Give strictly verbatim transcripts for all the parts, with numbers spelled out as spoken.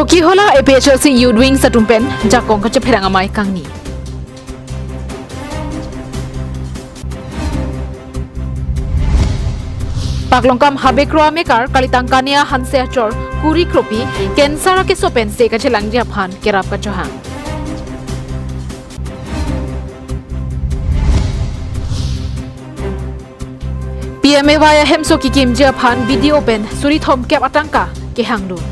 Chokihola A P H L C Youth Wings atum pen jakong kachepherang amei kangni. Paklongkam Habe Kro amekar Kalitang Kania Hanse achor kuri kropi cancer akeso pen se kachelangji aphan kerap kachohang. P M A Y ahemso kikimji aphan B D O pen suri thomkep atangka kehangdun.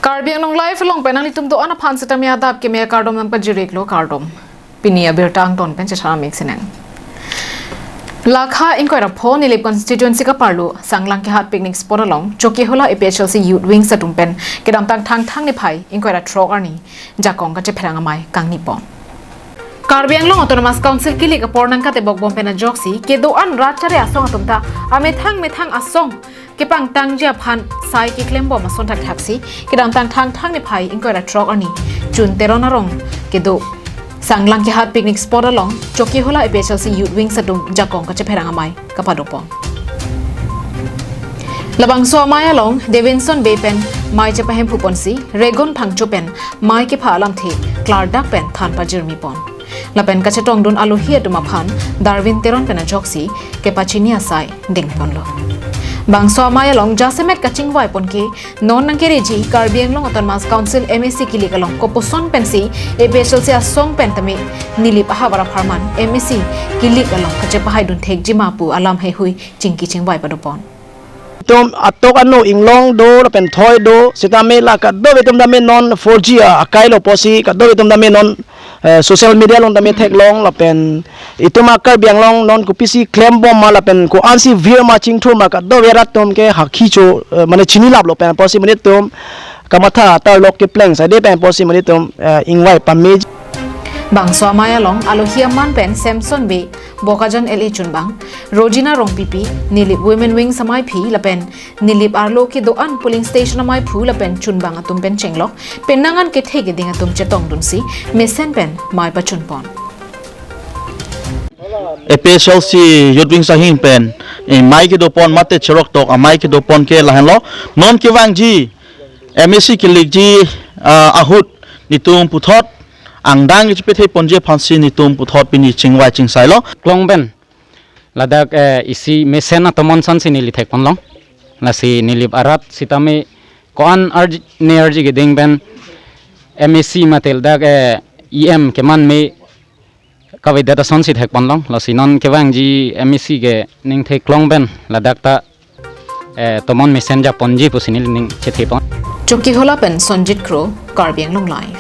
Karbi Anglong Live along pen nanglitum do-an aphan sitame adap keme akardom nangpajir-iklo, kardom. Pini abirta angton pen chesar amik sinang. Lakha ingkoi ra pho Nilip constituency kaparlo Sanglang Kehat picnic spot along Chokihola A P H L C Youth Wings atum pen kedamtang Thangthang niphai ingkoi ra throk arni jakong kachepherang amei kangni pon. Karbi Anglong Autonomous Council kilik apor nangkatebok bom pen ajoksi kedo-an rat chare asong atum ta amethang methang asong kepangtangji aphan sai keklem bom ason thakthaksi kedamtang Thangthang niphai ingkoi ra throk arni Chun Teron arong kedo Sanglang Kehat picnic spot along Chokihola A P H L C Youth Wings atum jakong kachepherang amei kapado pon. Labangso amei along Devinson Bey pen mei chepahemphu ponsi Regon Phangcho pen mei kepha alamthe klardak pen than pajirmi pon. Lapen kachetongdun alohi atum aphan Darwin Teron pen ajoksi kepachini asai ding ponlo. Bangso amei along jasemet kachingvai pon ke non nangkereji Karbi Anglong Autonomous Council M A C kilik along kopuson pensi A P H L C asong pen tame Nilip ahavar apharman M A C kilik along kachepahaidun thekji ma pu alam heihui chingki chingvai pado pon. Itum atok ano inglong do lapen thoi do sitame la kadokave atum tame non four G a akai lo pusi kadokave atum tame non, eh, social media along tame theklong lapen itum a Karbi Anglong non kopisi klem bom ma lapen ko-ansi vir ma chingthur ma kadokave rat atum ke hakhi cho, eh, mane chinilaplo pen pusi monit atum kamatha tarlok kepleng sade pen pusi monit atum, eh, ingvai pame. Bangso amei along alohi aman pen Samson Bey, Bokajan L A chunbang, Rojina Rongpipi, Nilip Women Wings amaiphi lapen Nilip arlo kedo-an polling station amaiphu lapen chunbang atum pen chenglok penang an kethe keding atum chetongdunsi mesen pen mei pachun pon. A P H L C Youth Wings ahin pen, eh, mei kedo pon mate cherok tok amei kedo pon ke lahenlo. Non kevangji M A C kilikji, ah, ahut netum puthot angdeng kachepethek ponji aphansi netum puthot pini chingvai chingsailo. Klong pen ladak, eh, isi mesen atomon asonsi neli thek ponlong. Lasi Nilip arat sitame ko-an arj-, ne arji keding pen M A C mate ladak, eh, E M keman me kavedet asonsi thek ponlong. Lasi non kevangji M A C ke ning theklong pen ladak ta, eh, tomon mesen japonji pusi neli ning chethe pon. Chokihola pen Sonjit Kro, Karbi Anglong Live.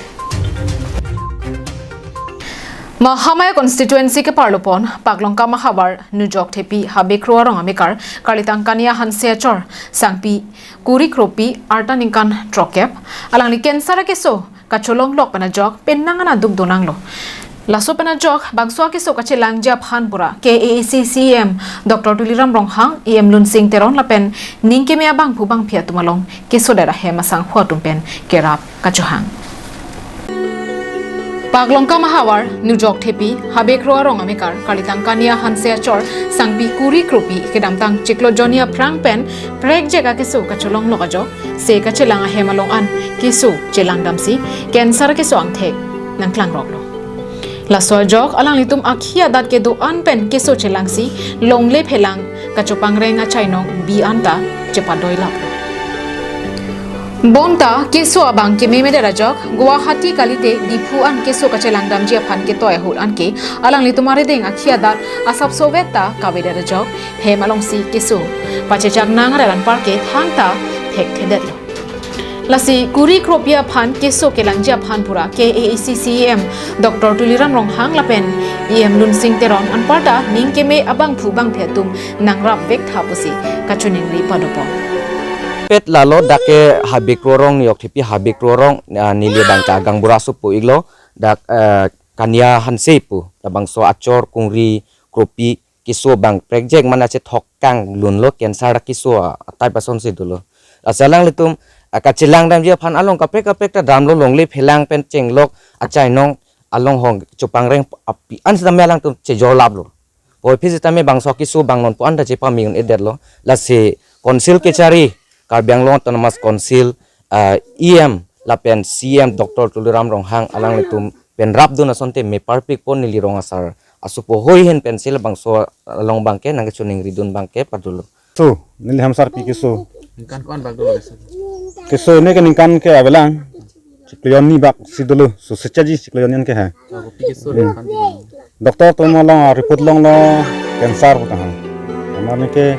Mahamaya constituency keparlo pon Paklongkam ahavar Nujok Thepi Habe Kro arong amekar Kalitang Kania Hanse achor sangpi kuri kropi arta ningkan throkkep alangli cancer akeso kacholonglok pen ajok penang an aduk donanglo. Laso pen ajok bangso akeso kachelangji aphan pura K A A C C E M Doctor Tuliram Ronghang, E M Lunsing Teron lapen ning keme abangphu bangphi atum along kesodet ahem asangho atum pen kerap kachohang. Paklongkam ahavar Nujok Thepi Habe Kro arong amekar Kalitang Kania Hanse achor sangpi kuri kropi kedamtang chiklo jonni aphrang pen prekjek akeso kacholonglok ajok se kachelang ahem along an keso chelangdamsi cancer keso angthek nangklangroklo. Laso ajok alanglitum akhi adat kedo-an pen keso chelangsi longle phelang kachopangreng achainong bi anta chepadoilaplo. Bonta keso abang kememedet ajok Guwahati kalite Diphu an keso kachelangdamji aphan ketoi ahut anke alanglitum arideng akhi adat asapso vetta kavedet ajok hem alongsi keso pachechak nang arat anparke thangta thekthedetlo. Lasi kuri kropi aphan keso kelangji aphan pura K A A C C E M Doctor Tuliram Ronghang lapen E M Lunsing Teron anparta ning keme abangphu bangphi atum nangrap vektha pusi kachiningri padopon. Pet lalo dak ke Habe Kro arong, Nujok Thepi Habe Kro arong, ah, neli abang ta gaonbura asopo iklo. dak, eh, Kanya Hanse pu, labangso achor, kungri, kropi, keso abang prekjek mana chethok kanglunlo, cancer akeso a-type asonsi dolo. Lasi alanglitum, ah, kachelang damji aphan along kaprek kaprek ta damlo, longle phelang pen chenglok achainong along hong chopangreng api an sitame alangtum chejor laplo. Poi phi sitame bangso keso abang non pu an ta chepame un-edetlo. Lasi Council kechari, Karbi Anglong Autonomous Council, ah, E M lapen C E M Doctor Tuliram Ronghang alanglitum pen rapdun asonte meparpik pon neli rong asar asopo hoi ahin pensi labangso along abangke nangkachiningridun abangke padolo. So, neli hem sarpi keso. Ningkan ko-an bak dolo keso? Keso ini ke ningkan ke avelang. Chiklo hini bak si dolo, so sechaji chiklo hini ke ha. Ako pi keso Hmm. ningkan di bang. Doctor atum along report longlo cancer pu tahang. Amar neke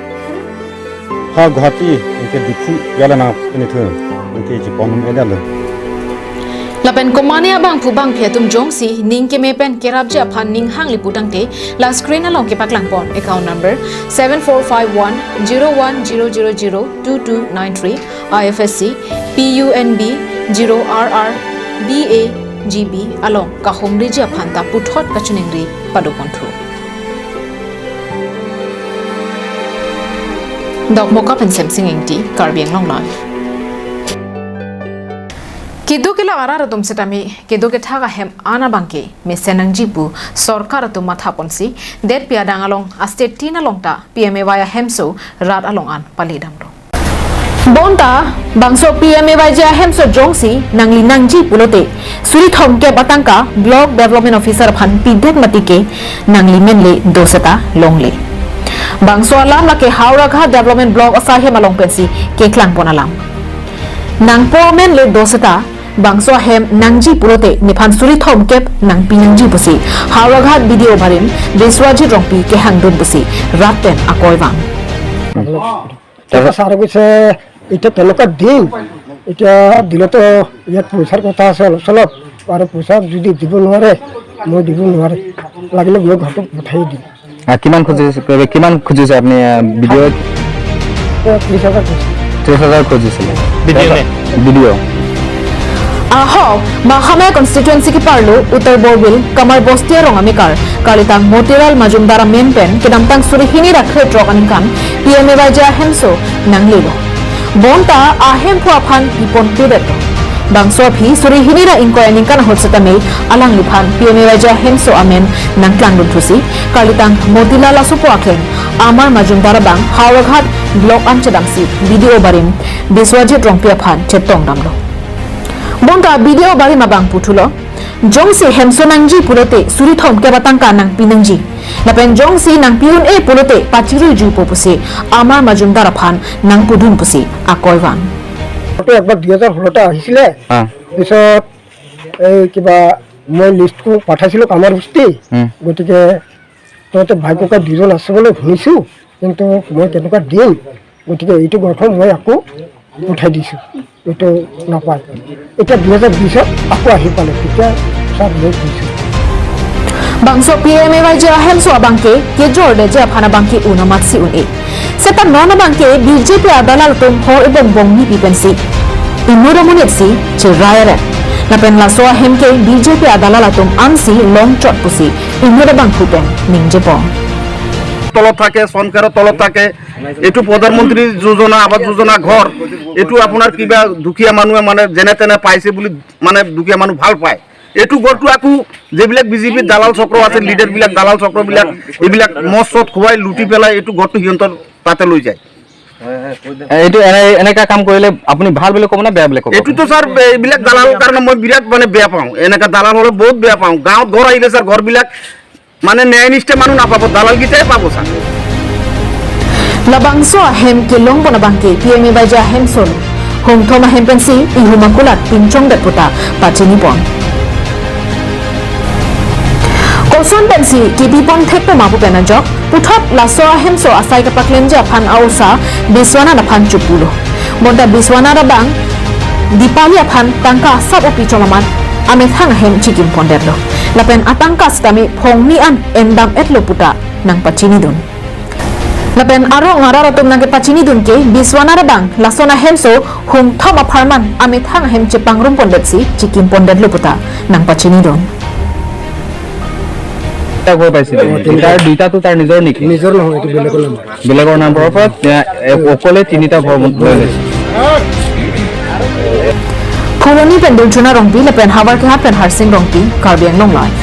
ha Guwahati, neke Diphu yala na ini thu, neke chepon un-edetlo. Lapen komane abangphu bangphi atum jongsi ning keme pen kerapji aphan ning hangli putangte, la screen along kepaklang pon account number seven four five one zero one zero zero zero two two nine three, I F S C P U N B zero R R B A G B along kahumriji aphan ta puthot kachiningri padoponthu. Dokmoka pen Semsing Ingti, Karbi Anglong Live. Kedo kelak arat atum sitame, kedo kethak ahem an abangke mesen nangji pu sorkar atum matha ponsi, detpi adang along a-state tin along ta P M A Y ahemso rat along an pali damlo. Bonta bangso P M A Y G ahemso jongsi nangli nangji pulote, suri thomkep atangka Block Development Officer aphan pidet mati ke nangli menle do seta longle. Bangso alam lake Howraghat Development Block asai hem along pensi keklang pon alam. Nangpo menle do seta, bangso ahem nangji pulote nephan suri thomkep nangpi nangji pusi Howraghat B D O barim Biswajit Rongpi kehangdun pusi rat pen akoi vang. এটা ছাৰে কৈছে, এতিয়া কেনেকুৱা দিম, এতিয়া দিলেতো ইয়াত পইচাৰ কথা আছে অলপ চলপ, আৰু পইচা যদি দিব নোৱাৰে, মই দিব নোৱাৰিম, লাগিলে মই ঘৰটো পঠাই দিম। আহ, কিমান খুজিছে, কিমান খুজিছে আপুনি, আহ, বি ডি অ'ত? এ, ত্ৰিশ হাজাৰ খুজিছে। ত্ৰিশ হাজাৰ খুজিছিলে। বি ডি অ' নে? B D O'. Ahok, Mahamaya constituency keparlo Uttar Borbil, Kamar Bosti arong amekar, kalitang Motilal Majumdar amen pen, kedamtang suri hini ra krethrok aningkan, P M A Y G ahemso nanglelo. Bonta ahemphu aphan ipon pedet. Bangso aphi suri hini ra ingkoi aningkan ahut setame alangliphan P M A Y G ahemso amen nangklangdun thusi, kalitang Motilal asopo akleng Amar Majumdar abang Howraghat Block an chedamsi B D O barim Biswajit Rongpi aphan chetong damlo. Bonta B D O barim abang puthulo, jongsi hemso nangji pulote suri thomkep atangka nangpi nangji. Lapen jongsi nangpi un-e pulote pachirui juipo pusi Amar Majumdar aphan nangpudun pusi akoi vang. তো একবাৰ দুই হাজাৰ ষোল্লতে আহিছিলে। হা। পিছত এই কিবা মই লিষ্টখন পঠাইছিলোঁ কামাৰ বস্তি। হুম। গতিকে তহঁতে ভাই ককাই দুজন আছে বুলি শুনিছোঁ, কিন্তু মই কেনেকুৱা দিম, গতিকে এইটো গঠন মই আকৌ পঠাই দিছোঁ। এইটো নাপায়। এতিয়া দুই হাজাৰ বিশত আকৌ আহি পালে, তেতিয়া ছাৰ মই দিছোঁ। Bangso P M A Y G ahemso abangke kejor le je aphan abangke un amatsi un-e. Seta non abangke B J P adalal atum hor ebong bongni pipensi inut amonit si cherai aren. Lapen laso ahem ke B J P adalal atum ansi longchot pusi inut abangphu pen ningjepon. তলত থাকে, চৰকাৰৰ তলত থাকে। এইটো প্ৰধানমন্ত্ৰী যোজনা, আৱাস যোজনা ঘৰ, এইটো আপোনাৰ কিবা দুখীয়া মানুহে মানে যেনে তেনে পাইছে বুলি মানে দুখীয়া মানুহ ভাল পায়। এইটো ঘৰটো আকৌ যিবিলাক বি জে পিৰ দালাল চক্ৰ আছে, লিডাৰবিলাক, দালাল চক্ৰবিলাক, এইবিলাক মদ চদ খুৱাই লুটি পেলাই এইটো ঘৰটো সিহঁতৰ তাতে লৈ যায়। এ, এইটো এনে, এনেকা কাম কৰিলে আপুনি ভাল বুলি ক'ব নে বেয়া বুলি ক'ব? এইটোতো ছাৰ, এইবিলাক দালালৰ কাৰণে মই বিৰাট মানে বেয়া পাওঁ। এনেকা দালাল হ'লে বহুত বেয়া পাওঁ। গাঁৱত ঘৰ আহিলে ছাৰ, ঘৰবিলাক মানে ন্যায়নিষ্ঠ মানুহ নাপাব, দালালকেইটাই পাব sir. Labangso ahem kelongpon abangke P M A Y G ahemso lo. Hongthom ahem pensi ihum akulat pinchongdet puta pachinipon. Koson pensi kibipon thekpo ma pu pen ajok, puthot laso ahemso asai kepaklemji aphan a-osa Biswanath aphan chopulo. Bonta Biswanath abang Dipali aphan tangka asap opi chomamat amethang ahem chikim pondetlo. Lapen atangka sitame phongni an endam etlo puta nangpachinidun. Lapen arong arat atum nangkepachinidun ke Biswanath abang lason ahemso hum thom apharman amethang ahem chepangrum pondetsi chikim pondetlo puta nangpachinidun. এটা ঘৰ পাইছিলে। অ, তিনিটা। তাৰ দুইটাটো তাৰ নিজৰ নেকি? নিজৰ নহয়, এইটো বেলেগৰ নাম। বেলেগৰ নাম ঘৰৰ পৰা, এ, এ, অকলে তিনিটা ঘৰ লৈ লৈছে। Phuloni pen Duljuna Rongpi lapen Howraghat pen Harsing Rongpi, Karbi Anglong Live.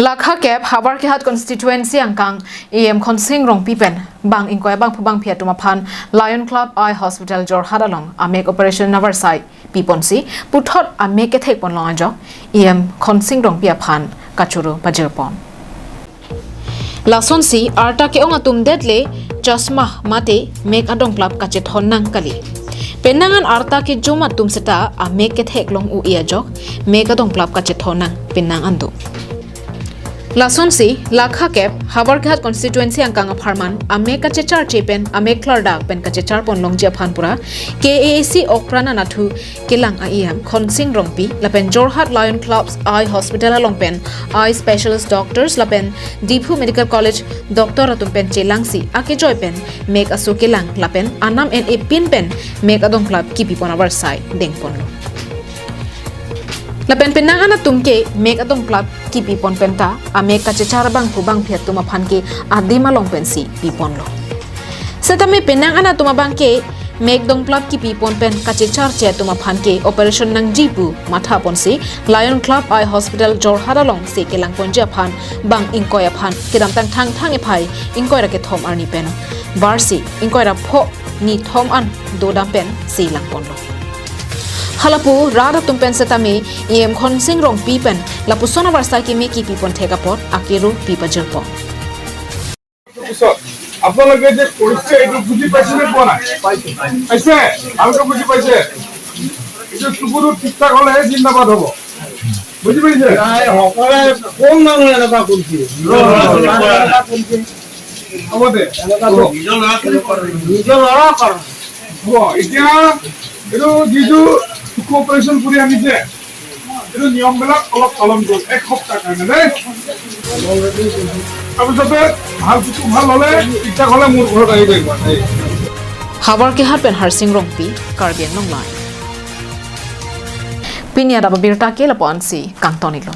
Lakha kep Howraghat constituency angkang E M Khonsing Rongpi pen bang ingkoi abangphu bangphi atum aphan Lion Club Eye Hospital Jorhat along amek operation avarsai piponsi puthot amek kethek ponlong ajok E M Khonsing Rongpi aphan kachoro pajirpon. Lasonsi arta ke-ong atum detle chasma mate mek adongplap kachethon nang kali. Penang an arta kejum atum seta amek kethek long u-i ajok mek adongplap kachethon nang penang an do. Lasonsi Lakha kep Howraghat constituency angkang apharman amek kachecharche pen amek klardak pen kachechar ponlongji aphan pura K A A C okpran anatthu kelang a-E M Khonsing Rongpi lapen Jorhat Lion Club's Eye Hospital along pen eye specialist doctors lapen Diphu Medical College doctor atum pen chelangsi akejoi pen mek aso kelang lapen anam en-e pin pen mek adongplap kipipon avarsai dengponlo. Lapen penang an atum ke mek adongplap kipipon penta amek kachechar abangphu bangphi atum aphan ke adim along pensi piponlo. Setame penang an atum abang ke mek dongplap kipipon pen kachecharche atum aphan ke operation nangji pu mathaponsi Lion Club Eye Hospital Jorhat alongsi kelangponji aphan bang ingkoi aphan kedamtang Thangthang niphai ingkoi ra kethom arni pen barsi ingkoi ra pho ni thom an dodam pensi langponlo. Halapu rat atum pen setame E M Khonsing Rongpi pen lapuson avarsai keme kipipon thek apot akero pi pajirpon. পিছত আপোনালোকে যে কৰিছে, এইটো বুজি পাইছে নে পোৱা নাই? পাইছে। ভালকৈ বুজি পাইছে? এইটো চকুটো ঠিক ঠাক হ'লেহে জিন্দাবাদ হ'ব। বুজি পাইছে? নাই, সকলোৱে কোন মানুহ এনেকুৱা কৰিছে? হ'ব দে। এনেকুৱা হ'ব। নিজৰ ল'ৰা কৰ। হ'ব। এতিয়া এইটো যিটো চকু অপাৰেশ্যন কৰি আনিছে, এইটো নিয়মবিলাক অলপ পালন কৰক, এক সপ্তাহ কাৰণে দেই। তাৰপিছতে ভাল চকু ভাল হ'লে, ঠিক ঠাক হ'লে মোৰ ঘৰত আহিব একবাৰ দেই। Howraghat pen Harsing Rongpi, Karbi Anglong Live. Pini adap abirta ke lapu-ansi kangton-iklo.